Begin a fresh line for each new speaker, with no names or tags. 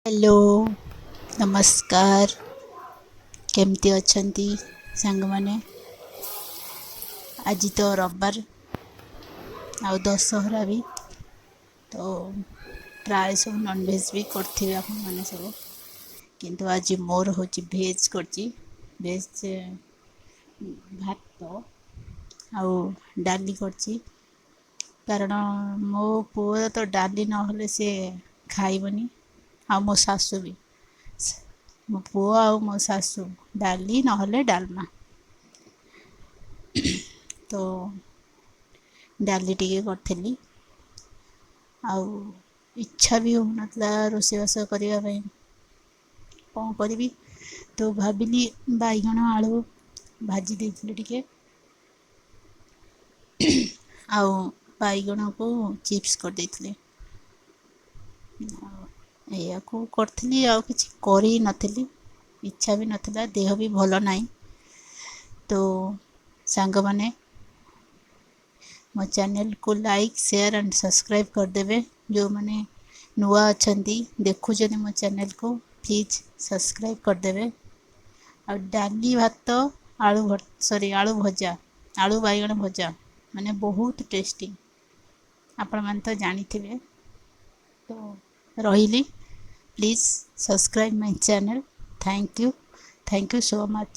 Hello, ନମସ୍କାର। କେମିତି ଅଛନ୍ତି ସାଙ୍ଗମାନେ? ଆଜି ତ ରବିବାର ଆଉ ଦଶହରା ବି ତ। ପ୍ରାୟ ସବୁ ନନଭେଜ୍ ବି କରିଥିବେ ଆପଣମାନେ ସବୁ, କିନ୍ତୁ ଆଜି ମୋର ହେଉଛି ଭେଜ୍ କରିଛି। ଭେଜ୍ ଭାତ ଆଉ ଡାଲି କରିଛି, କାରଣ ମୋ ପୁଅର ତ ଡାଲି ନହେଲେ ସେ ଖାଇବନି। ଆଉ ମୋ ଶାଶୁ ବି, ମୋ ପୁଅ ଆଉ ମୋ ଶାଶୁ ଡାଲି ନହେଲେ ଡାଲମା। ତ ଡାଲି ଟିକେ କରିଥିଲି। ଆଉ ଇଚ୍ଛା ବି ହେଉନଥିଲା ରୋଷେଇବାସ କରିବା ପାଇଁ। କ'ଣ କରିବି ତ ଭାବିଲି, ବାଇଗଣ ଆଳୁ ଭାଜି ଦେଇଥିଲି ଟିକେ ଆଉ ବାଇଗଣକୁ ଚିପ୍ସ କରିଦେଇଥିଲି ଆଉ ଏଇଆକୁ କରିଥିଲି। ଆଉ କିଛି କରିନଥିଲି, ଇଚ୍ଛା ବି ନଥିଲା, ଦେହ ବି ଭଲ ନାହିଁ। ତ ସାଙ୍ଗମାନେ, ମୋ ଚ୍ୟାନେଲକୁ ଲାଇକ୍, ସେୟାର ଆଣ୍ଡ ସବସ୍କ୍ରାଇବ୍ କରିଦେବେ। ଯେଉଁମାନେ ନୂଆ ଅଛନ୍ତି, ଦେଖୁଛନ୍ତି ମୋ ଚ୍ୟାନେଲକୁ, ପ୍ଲିଜ୍ ସବସ୍କ୍ରାଇବ୍ କରିଦେବେ। ଆଉ ଡାଲି ଭାତ, ଆଳୁ, ସରି, ଆଳୁ ଭଜା, ଆଳୁ ବାଇଗଣ ଭଜା ମାନେ ବହୁତ ଟେଷ୍ଟି, ଆପଣମାନେ ତ ଜାଣିଥିବେ। ତ ରହିଲି। Please subscribe my channel. Thank you, thank you so much.